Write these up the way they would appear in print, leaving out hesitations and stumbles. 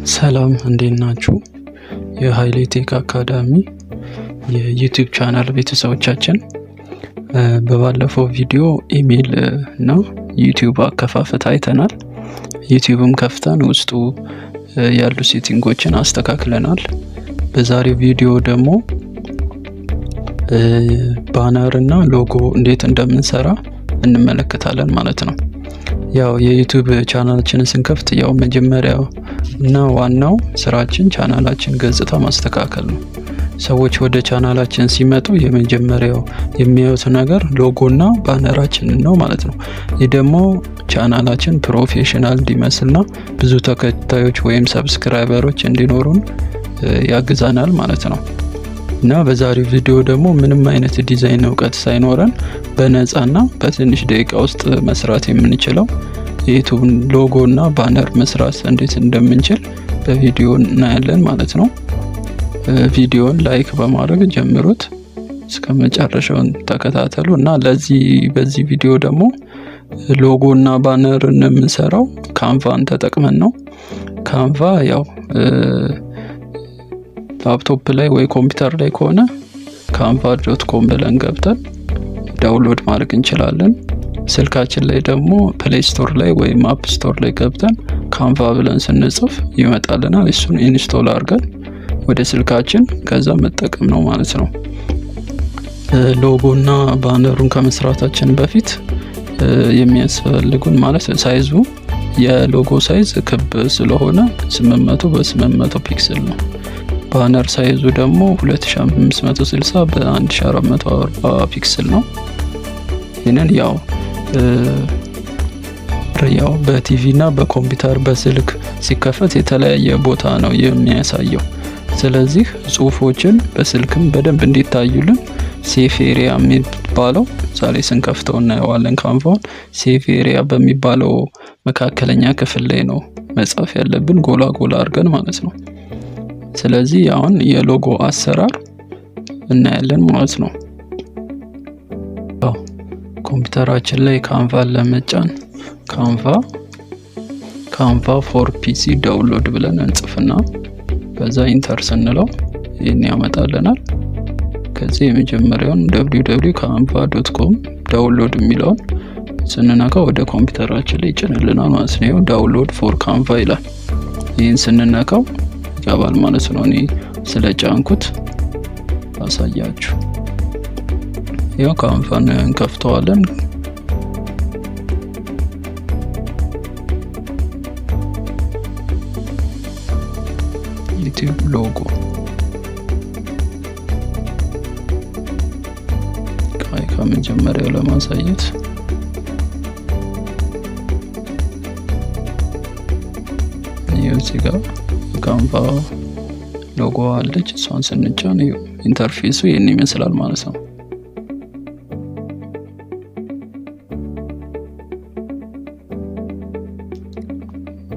ሰላም እንዴት ናችሁ? የሀይሌ ቴክ አካዳሚ የ YouTube channel ቤተሰቦቻችን፣ በባለፈው ቪዲዮ ኢሜይል እና YouTube አከፋፈት አይተናል። YouTube ም ከፍተን ውስጡ ያሉ setting ኦችን አስተካክለናል። በዛሬው ቪዲዮ ደግሞ banner እና ሎጎ እንዴት እንደምንሰራ እንመለከታለን ማለት ነው። ያው የ YouTube channel ኣችንን ስንከፍት ያው መጀመሪያው እና ዋናው ስራችን ቻናላችን ገጽታ ማስተካከል ነው። ሰዎች ወደ ቻናላችን ሲመጡ የመጀመሪያው የሚያዩት ነገር ሎጎና banner ኣችንን ነው ማለት ነው። ይህ ደግሞ channel ኣችን professional እንዲመስልና ብዙ ተከታዮች ወይም subscriber ኦች እንዲኖሩን ያግዛናል ማለት ነው። እና በዛሬው ቪዲዮ ደግሞ ምንም አይነት ዲዛይን እውቀት ሳይኖረን በነፃና በትንሽ ደቂቃ ውስጥ መስራት የምንችለው የ YouTube logo እና banner መስራት እንዴት እንደምንችል በቪዲዮ እናያለን ማለት ነው። ቪዲዮን like በማድረግ ጀምሩት፣ እስከ መጨረሻውን ተከታተሉ። እና ለዚህ በዚህ ቪዲዮ ደግሞ ሎጎ እና banner ን የምንሰራው Canva ን ተጠቅመን ነው። Canva ያው ላፕቶፕ ላይ ወይ ኮምፒውተር ላይ ከሆነ canva.com ብለን ገብተን download ማድረግ እንችላለን። ስልካችን ላይ ደግሞ Play Store ላይ ወይም App Store ላይ ገብተን Canva ብለን ስንጽፍ ይመጣልናል። እሱን install አድርገን ወደ ስልካችን ከዛ መጠቀም ነው ማለት ነው። ሎጎ እና banner ኡን ከመስራታችን በፊት የሚያስፈልጉን ማለት size ኡ የ logo size ክብ ስለሆነ 800 በ800 pixel ነው። Banner size ኡ ደግሞ 2560 በ1440 pixel ነው። ይህንን ያው በቲቪ እና በኮምፒውተር በስልክ ሲከፈት የተለያየ ቦታ ነው የሚያሳየው። ስለዚህ ጽሁፎችን በስልክም በደንብ እንዲታዩልን safe area የሚባለው ዛሬ ስንከፍተው እናየዋለን። Canva ውን safe area በሚባለው መካከለኛ ክፍል ላይ ነው መጻፍ ያለብን፣ ጎላ ጎላ አድርገን ማለት ነው። ስለዚህ አሁን የሎጎ አሰራር እናያለን ማለት ነው። ኮምፒውተራችን ላይ Canva ን ለመጫን Canva for PC download ብለን እንጽፍና ከዛ enter ስንለው ይህን ያመጣልናል። ከዚህ የመጀመሪያውን www.canva.com download የሚለውን ስንነካው ወደ ኮምፒውተራችን ላይ ይጭንልናል ማለት ነው። Download for Canva ይላል። ይህን ስንነካው ይገባል ማለት ነው። እኔ ስለ ጫንኩት አሳያችሁ። ያው Canva ን እንከፍተዋለን። YouTube logo ከመጀመሪያው ለማሳየት እዚህ ጋር Canva logo አለች። እሷን ስንጫን interface ኡ ይህን ይመስላል ማለት ነው።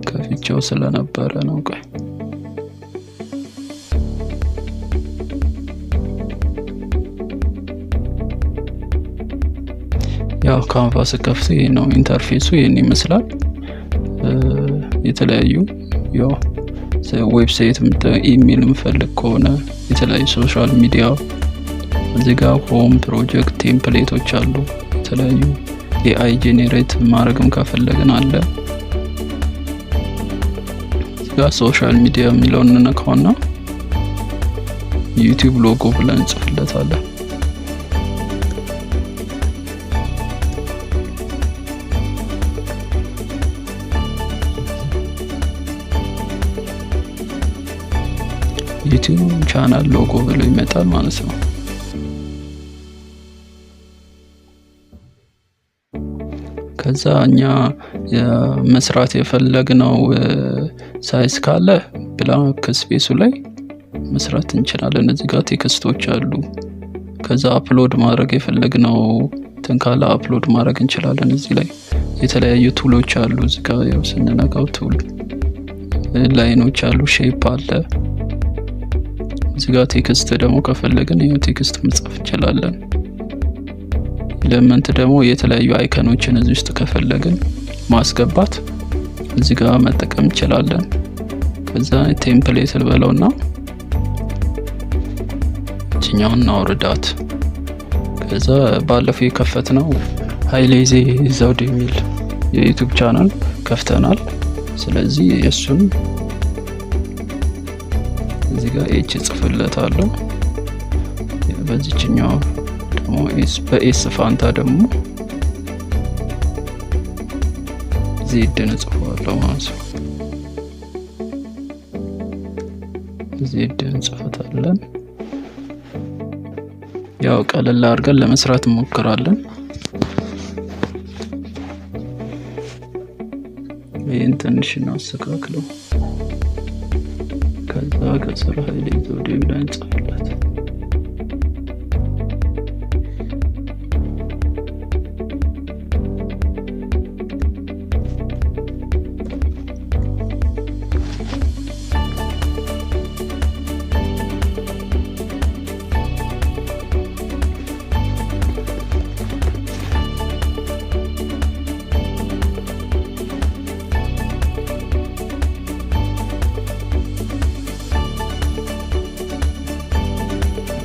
ከፍቼው ስለነበረ ነው። ቆይ ያው Canva ስከፍት ይሄ ነው interface ኡ፣ ይህን ይመስላል። የተለያዩ ያው website፣ email የምፈልግ ከሆነ የተለያዩ social media እዚህ ጋር home፣ project፣ template ኦች አሉ። የተለያዩ AI generate ማድረግም ከፈለግን አለ። እዚህ ጋር social media የሚለውን እንነካውና YouTube logo ብለን እንጽፍለታለን። YouTube channel logo ብሎ ይመጣል ማለት ነው። ከዛ እኛ መስራት የፈለግነው size ካለ blank space ኡ ላይ መስራት እንችላለን። እዚህ ጋር text ኦች አሉ። ከዛ upload ማድረግ የፈለግነው እንትን ካለ upload ማድረግ እንችላለን። እዚህ ላይ የተለያዩ tool ኦች አሉ። እዚህ ጋር ያው ስንነካው tool line ኦች አሉ፣ shape አለ። እዚህ ጋር text ደግሞ ከፈለግን ይኸው text መጻፍ እንችላለን። Element ደግሞ የተለያዩ icon ኦችን እዚህ ውስጥ ከፈለግን ማስገባት እዚህ ጋር መጠቀም እንችላለን። ከዛ template ልበለውና እችኛውን እናውርዳት። ከዛ ባለፈው የከፈትነው ሀይሌ ዘውድ የሚል የ YouTube channel ከፍተናል። ስለዚህ የእሱን እዚህ ጋር H ጽፍለታለሁ። በዚችኛው ደግሞ S፣ በ S ፋንታ ደግሞ Z ን እጽፈዋለሁ ማለት ነው። Z እንጽፈታለን። ያው ቀለል አድርገን ለመስራት እንሞክራለን። ይህን ትንሽ እናስተካክለው። ከዛ ከስር ሀይሌ ዘውዴ ብለን እንጽፍለት።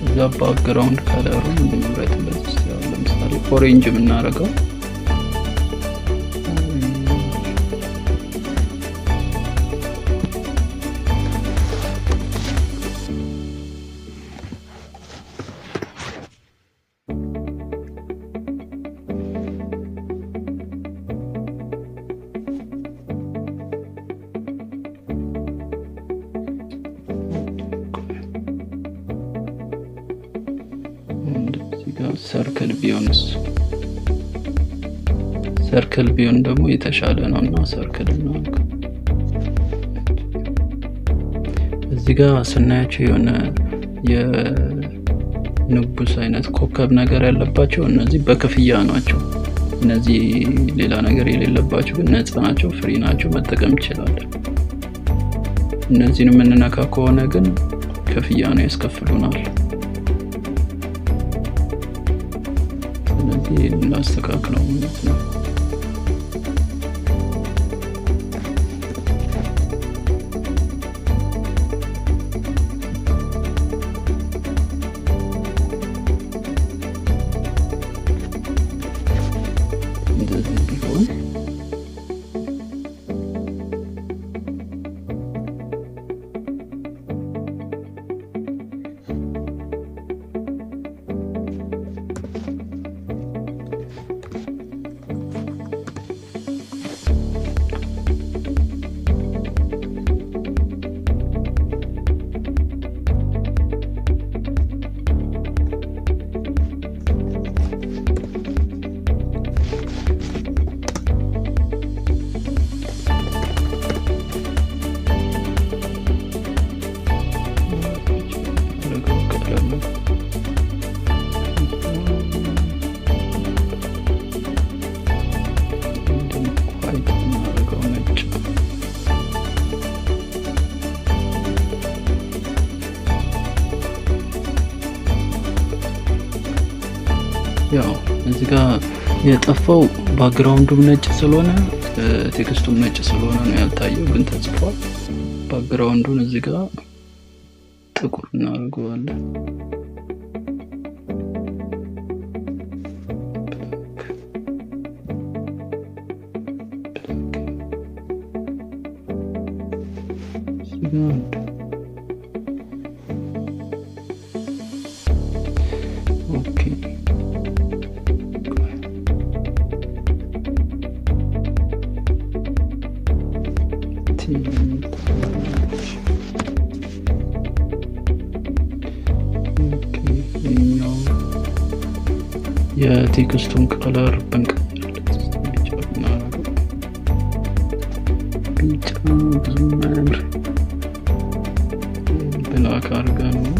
እዛ background color ኡን እንምረጥለት። ለምሳሌ orange የምናደርገው circle ቢሆንስ? Circle ቢሆን ደግሞ የተሻለ ነው እና circle ነው። እዚህ ጋር ስናያቸው የሆነ የንጉስ አይነት ኮከብ ነገር ያለባቸው እነዚህ በክፍያ ናቸው። እነዚህ ሌላ ነገር የሌለባቸው ግን ነፃ ናቸው፣ free ናቸው፣ መጠቀም ይችላለን። እነዚህን የምንነካ ከሆነ ግን ክፍያ ነው፣ ያስከፍሉናል። ስለዚህ እናስተካክለው ማለት ነው። እንደዚህ ቢሆን white እናደርገው፣ ነጭ። ያው እዚህ ጋር የጠፋው background ኡም ነጭ ስለሆነ text ኡም ነጭ ስለሆነ ነው ያልታየው፣ ግን ተጽፏል። Background ኡን እዚህ ጋር ጥቁር እናደርገዋለን። እዚህ ጋር አንድ፣ okay፣ T፣ okay፣ ይኸኛው የ text ኡን color ብንቀይርለት እስኪ ቢጫ ብናደርገው፣ ቢጫ ብዙም አያምር፣ black አድርገን ነው።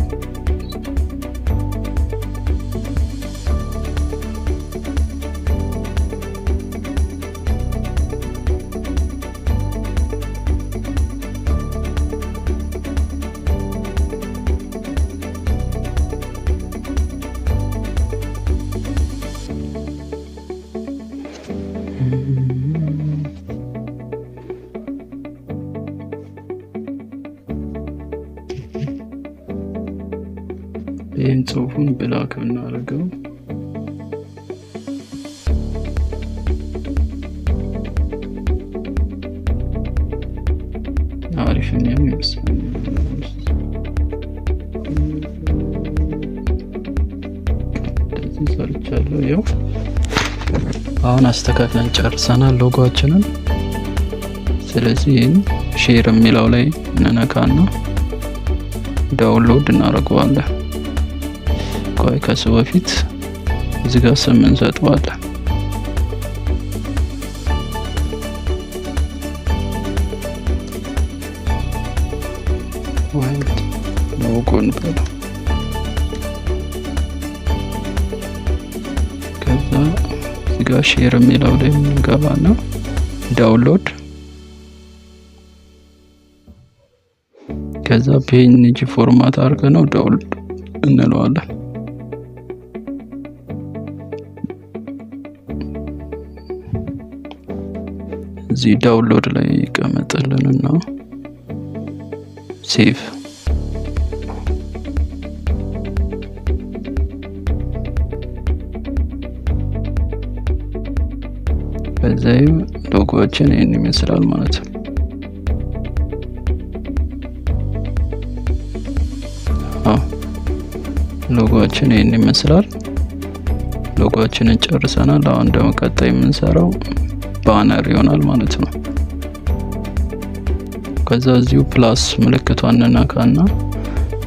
ይህን ጽሁፉን black ብናደርገው አሪፍ ይመስለኛል። እንደዚህ ሰርቻለሁ። ይኸው አሁን አስተካክለን ጨርሰናል ሎጎአችንን። ስለዚህ ይህን share የሚለው ላይ እንነካና download እናደርገዋለን። ቆይ ከሱ በፊት እዚህ ጋር ስም እንሰጠዋለን። White logo እንበለው። ከዛ እዚህ ጋር share የሚለው ላይ እንገባና download፣ ከዛ PNG format አድርገን ነው download እንለዋለን። እዚህ download ላይ ይቀመጥልንና save። ከዛ ሎጎችን ይህን ይመስላል ማለት ነው። ሎጎችን ይህን ይመስላል። ሎጎችንን ጨርሰናል። አሁን ደግሞ ቀጣይ የምንሰራው banner ይሆናል ማለት ነው። ከዛ እዚሁ plus ምልክቷን እንነካና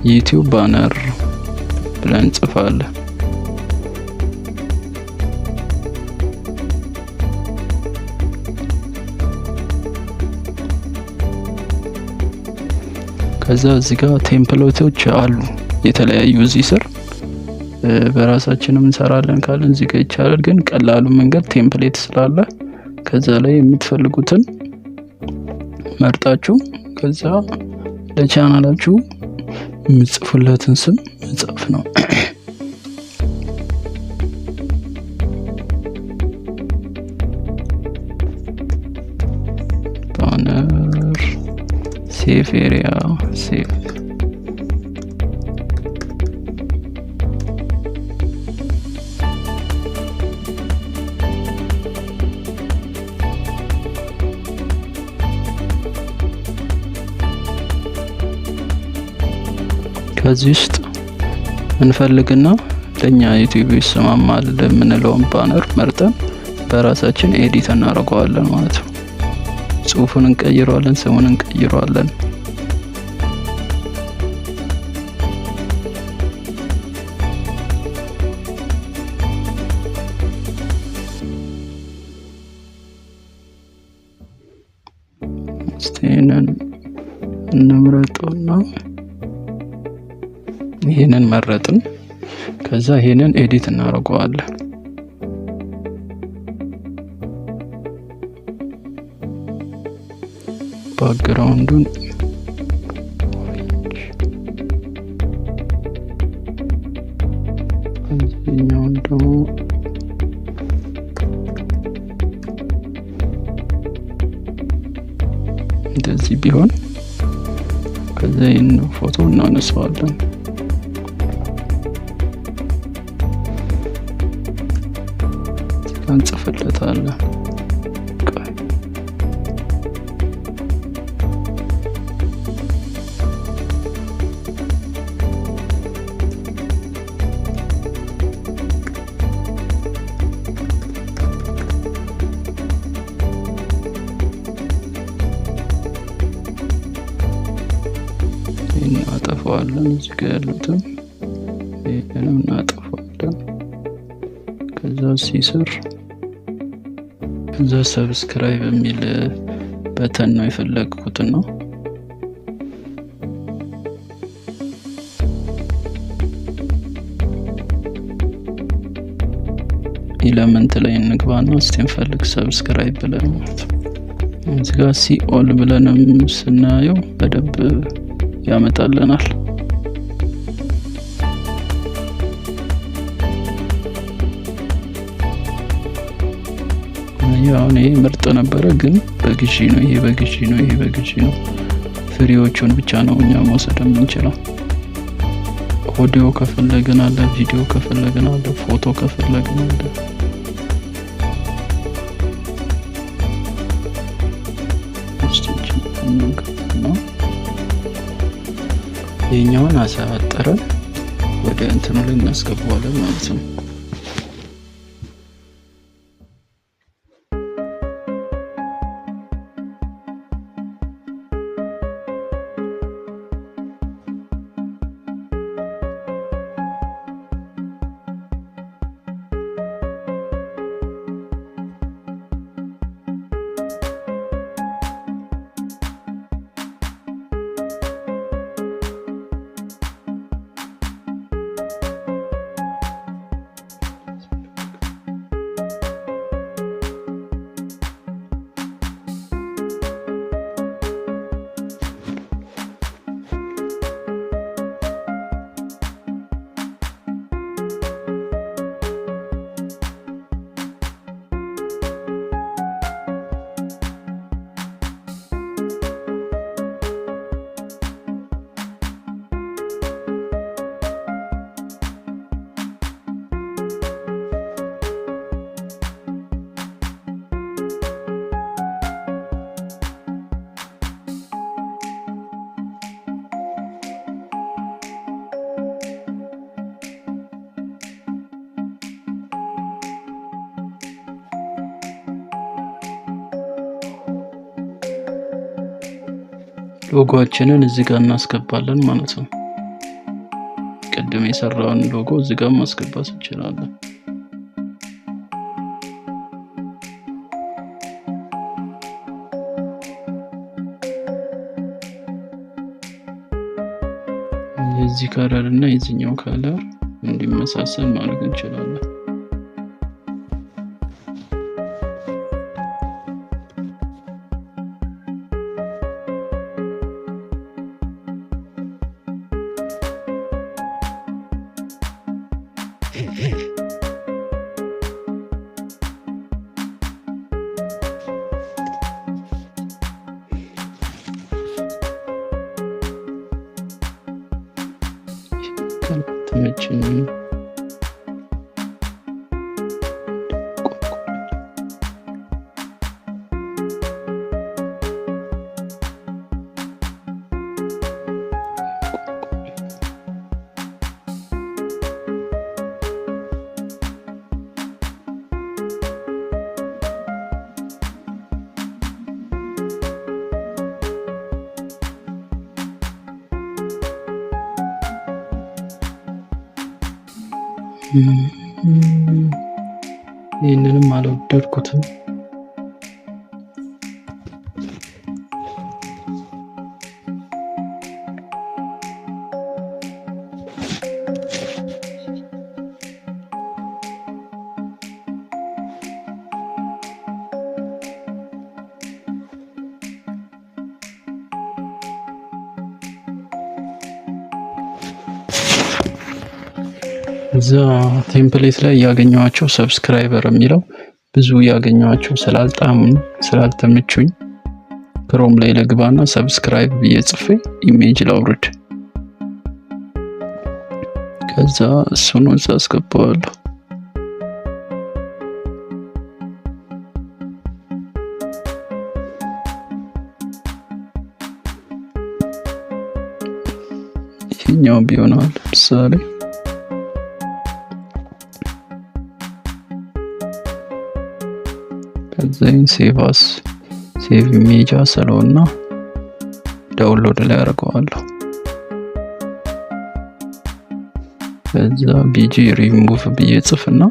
YouTube banner ብለን እንጽፋለን። ከዛ እዚህ ጋር template ኦች አሉ የተለያዩ እዚህ ስር በራሳችንም እንሰራለን ካለን እዚህ ጋር ይቻላል። ግን ቀላሉ መንገድ template ስላለ ከዛ ላይ የምትፈልጉትን መርጣችሁ ከዛ ለቻናላችሁ የምትጽፉለትን ስም መጻፍ ነው። Banner safe area safe ከዚህ ውስጥ እንፈልግና ለኛ YouTube ይስማማል የምንለውን banner መርጠን በራሳችን edit እናደርገዋለን ማለት ነው። ጽሁፉን እንቀይረዋለን፣ ስሙን እንቀይረዋለን። እስቲ ይሄንን እንምረጠውና ይሄንን መረጥን። ከዛ ይሄንን edit እናደርገዋለን። Background ኡን እዚህኛውን ደግሞ እንደዚህ ቢሆን ከዛ ይሄን ፎቶ እናነሳዋለን። እንጽፍለታለን። እናጠፋዋለን። እዚህ ጋር ያሉትን ይሄንንም እናጠፋዋለን። ከዛ ሲስር ከዛ subscribe የሚል button ነው የፈለግኩት ነው። Element ላይ እንግባና እስቲ እንፈልግ subscribe ብለን ማለት ነው። እዚህ ጋር see all ብለንም ስናየው በደንብ ያመጣልናል። አሁን ይሄ ምርጥ ነበረ፣ ግን በግዢ ነው። ይሄ በግዢ ነው። ይሄ በግዢ ነው። Free ዎቹን ብቻ ነው እኛ መውሰድ የምንችለው። ኦዲዮ ከፈለግን አለ፣ ቪዲዮ ከፈለግን አለ፣ ፎቶ ከፈለግን አለ። ይሄኛውን አሳጥረን ወደ እንትኑ ላይ እናስገባዋለን ማለት ነው። ሎጎአችንን እዚህ ጋር እናስገባለን ማለት ነው። ቅድም የሰራውን ሎጎ እዚህ ጋር ማስገባት እንችላለን። የዚህ color እና የዚህኛው color እንዲመሳሰል ማድረግ እንችላለን። ይህንንም አልወደድኩትም። እዛ template ላይ ያገኘኋቸው subscriber የሚለው ብዙ ያገኘኋቸው ስላልጣሙኝ ስላልተመቹኝ Chrome ላይ ልግባና subscribe ብዬ ጽፌ image ላውርድ። ከዛ እሱን እዛ አስገባዋለሁ። ይሄኛው ቢሆናል ለምሳሌ ከዚህን save as save image ስለውና download ላይ አደርገዋለሁ። ከዛ ቢጂ ሪሙቭ ብዬ ጽፍና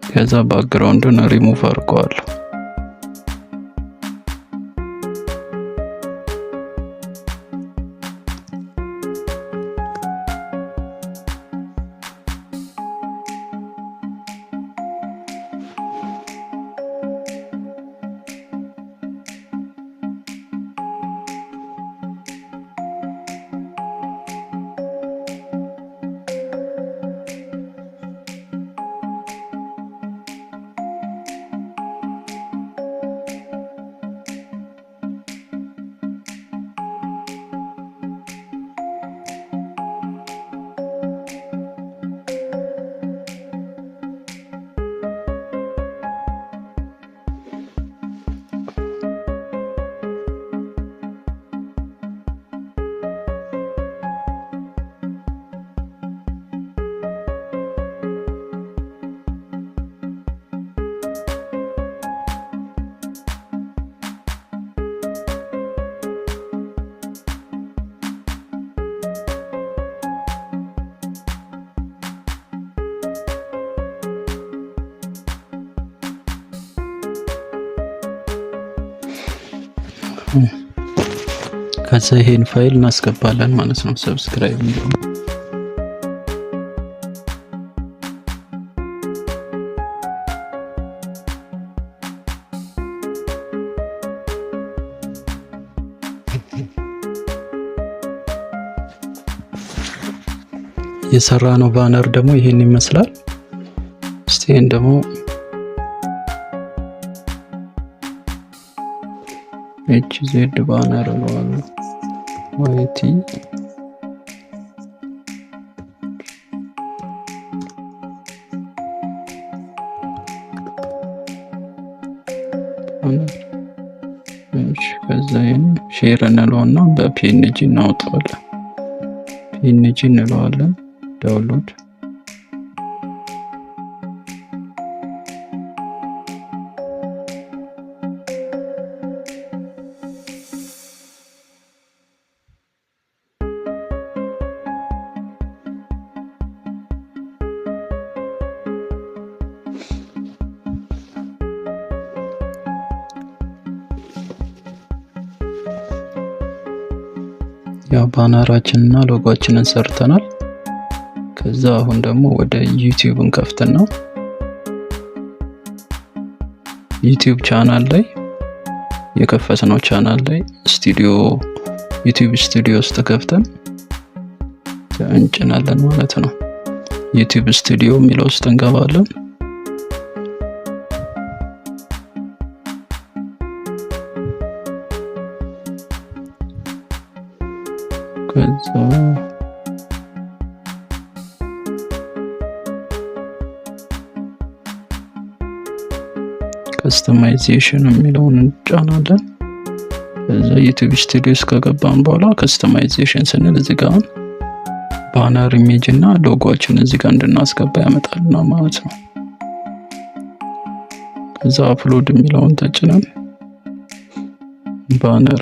ከዛ ባክግራውንዱን ሪሙቭ አድርገዋለሁ። ከዛ ይሄን ፋይል እናስገባለን ማለት ነው። Subscribe የሚለው የሰራነው banner ደግሞ ይሄን ይመስላል። እስቲ ይሄን ደግሞ HZ banner እለዋለሁ። YT banner። እሺ፣ ከዛ ይሄን share እንለውና በ PNG እናወጣዋለን። PNG እንለዋለን። Download። ያው banner ኣችንና logo ኣችንን ሰርተናል። ከዛ አሁን ደግሞ ወደ YouTube እንከፍትና YouTube channel ላይ፣ የከፈትነው ቻናል ላይ studio፣ YouTube Studio ውስጥ ከፍተን እንጭናለን ማለት ነው። YouTube Studio የሚለው ውስጥ እንገባለን። ከዛ customization የሚለውን እንጫናለን። ከዛ YouTube Studio ውስጥ ከገባን በኋላ customization ስንል እዚህ ጋር banner image እና ሎጎችን እዚህ ጋር እንድናስገባ ያመጣልናል ማለት ነው። ከዛ upload የሚለውን ተጭነን banner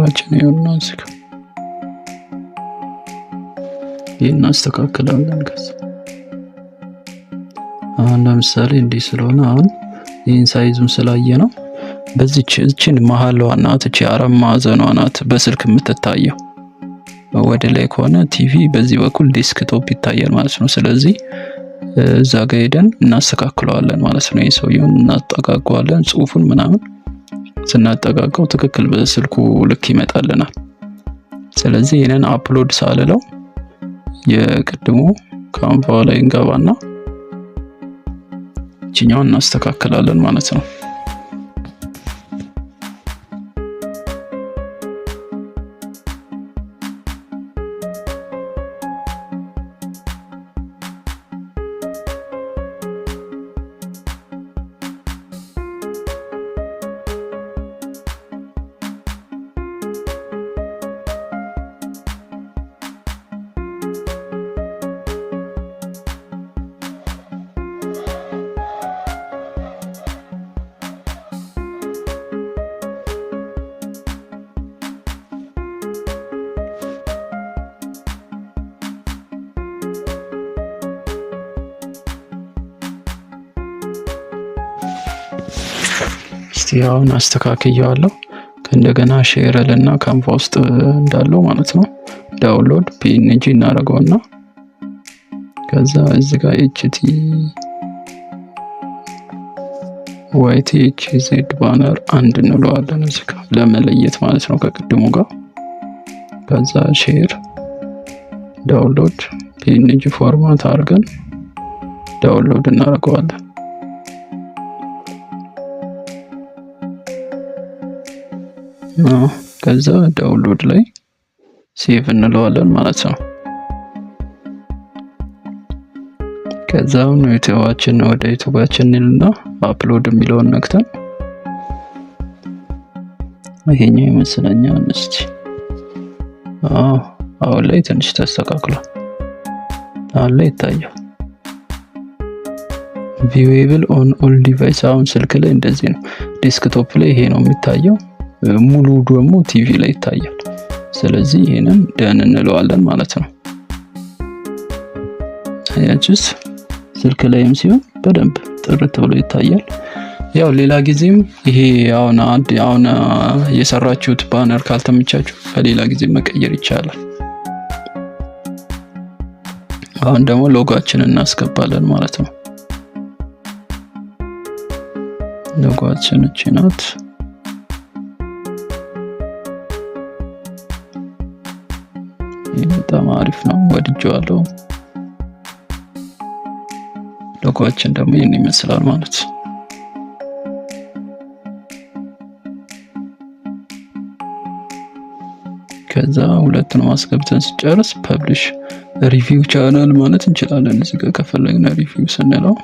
ኣችን ይኸውና እዚህ ጋር ይህን እናስተካክላለን። ከዛ አሁን ለምሳሌ እንዲህ ስለሆነ፣ አሁን ይህን size ኡን ስላየ ነው፣ በዚች እችን መሀሏ ናት፣ እቺ አራት ማዕዘኗ ናት በስልክ የምትታየው። ወደ ላይ ከሆነ ቲቪ በዚህ በኩል desktop ይታያል ማለት ነው። ስለዚህ እዛ ጋ ሄደን እናስተካክለዋለን ማለት ነው። ይህ ሰውየውን እናጠጋገዋለን። ጽሁፉን ምናምን ስናጠጋጋው ትክክል በስልኩ ልክ ይመጣልናል። ስለዚህ ይህንን upload ሳልለው የቅድሙ Canva ላይ እንገባና እችኛውን እናስተካክላለን ማለት ነው። እስቲ አሁን አስተካክየዋለሁ። ከእንደገና share ልና Canva ውስጥ እንዳለው ማለት ነው download PNG እናደርገውና ከዛ እዚህ ጋር HT YT HZ banner አንድ እንለዋለን እዚህ ጋር ለመለየት ማለት ነው ከቅድሙ ጋር። ከዛ share፣ download፣ PNG format አድርገን download እናደርገዋለን። ከዛ download ላይ save እንለዋለን ማለት ነው። ከዛ አሁን YouTube ኣችን፣ ወደ YouTube ኣችን እንልና upload የሚለውን ነክተን ይሄኛው ይመስለኛል። እስቲ አሁን ላይ ትንሽ ተስተካክሏል። አሁን ላይ ይታያል። Viewable on all device፣ አሁን ስልክ ላይ እንደዚህ ነው። Desktop ላይ ይሄ ነው የሚታየው። ሙሉ ደግሞ ቲቪ ላይ ይታያል። ስለዚህ ይሄንን done እንለዋለን ማለት ነው። አያችሁት? ስልክ ላይም ሲሆን በደንብ ጥርት ብሎ ይታያል። ያው ሌላ ጊዜም ይሄ አሁን የሰራችሁት banner ካልተመቻችሁ በሌላ ጊዜ መቀየር ይቻላል። አሁን ደግሞ ሎጎአችንን እናስገባለን ማለት ነው። ሎጎአችን እቺ ናት። ይህ በጣም አሪፍ ነው፣ ወድጄዋለሁ። ሎጎአችን ደግሞ ይህን ይመስላል ማለት ነው። ከዛ ሁለቱን ማስገብተን ስጨርስ publish review channel ማለት እንችላለን። እዚህ ጋር ከፈለግን review ስንለው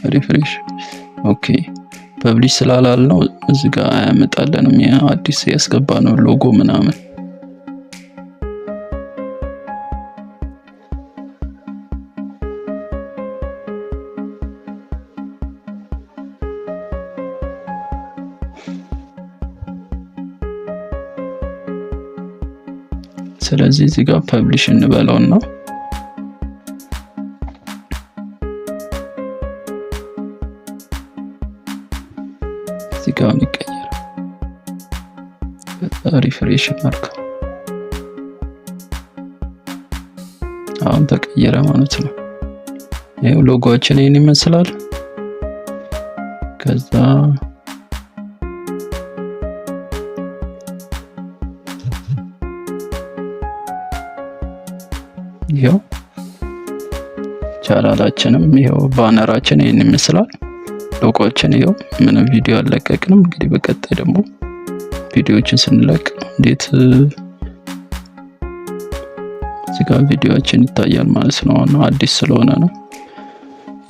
refresh okay። Publish ስላላልነው እዚህ ጋር አያመጣልንም አዲስ ያስገባነው ሎጎ ምናምን። ስለዚህ እዚህ ጋር publish እንበለውና እዚህ ጋር ይቀየራል። Refresh እናድርገው። አሁን ተቀየረ ማለት ነው። ይኸው ሎጎአችን ይህን ይመስላል። ከዛ ይኸው ቻናላችንም ይኸው banner ኣችን ይህን ይመስላል። ሎጎአችን ይኸው ምንም ቪዲዮ አልለቀቅንም። እንግዲህ በቀጣይ ደግሞ ቪዲዮዎችን ስንለቅ እንዴት እዚህ ጋር ቪዲዮአችን ይታያል ማለት ነው። አሁን አዲስ ስለሆነ ነው።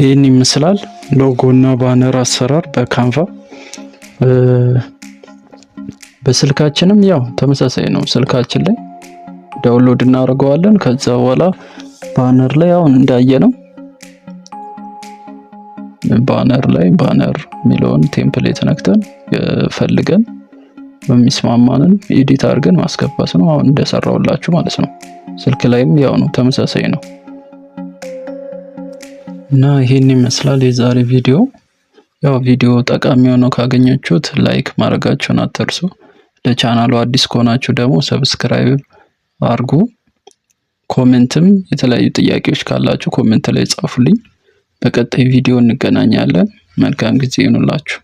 ይህን ይመስላል ሎጎ እና banner አሰራር በ Canva። በስልካችንም ያው ተመሳሳይ ነው። ስልካችን ላይ download እናደርገዋለን። ከዛ በኋላ banner ላይ አሁን እንዳየነው banner ላይ banner የሚለውን template ነክተን ፈልገን በሚስማማንን edit አድርገን ማስገባት ነው። አሁን እንደሰራውላችሁ ማለት ነው። ስልክ ላይም ያው ነው፣ ተመሳሳይ ነው። እና ይሄን ይመስላል የዛሬ ቪዲዮ። ያው ቪዲዮ ጠቃሚ ሆኖ ካገኛችሁት like ማድረጋችሁን አትርሱ። ለቻናሉ አዲስ ከሆናችሁ ደግሞ subscribe አድርጉ። Comment ም የተለያዩ ጥያቄዎች ካላችሁ comment ላይ ጻፉልኝ። በቀጣይ ቪዲዮ እንገናኛለን። መልካም ጊዜ ይሁንላችሁ።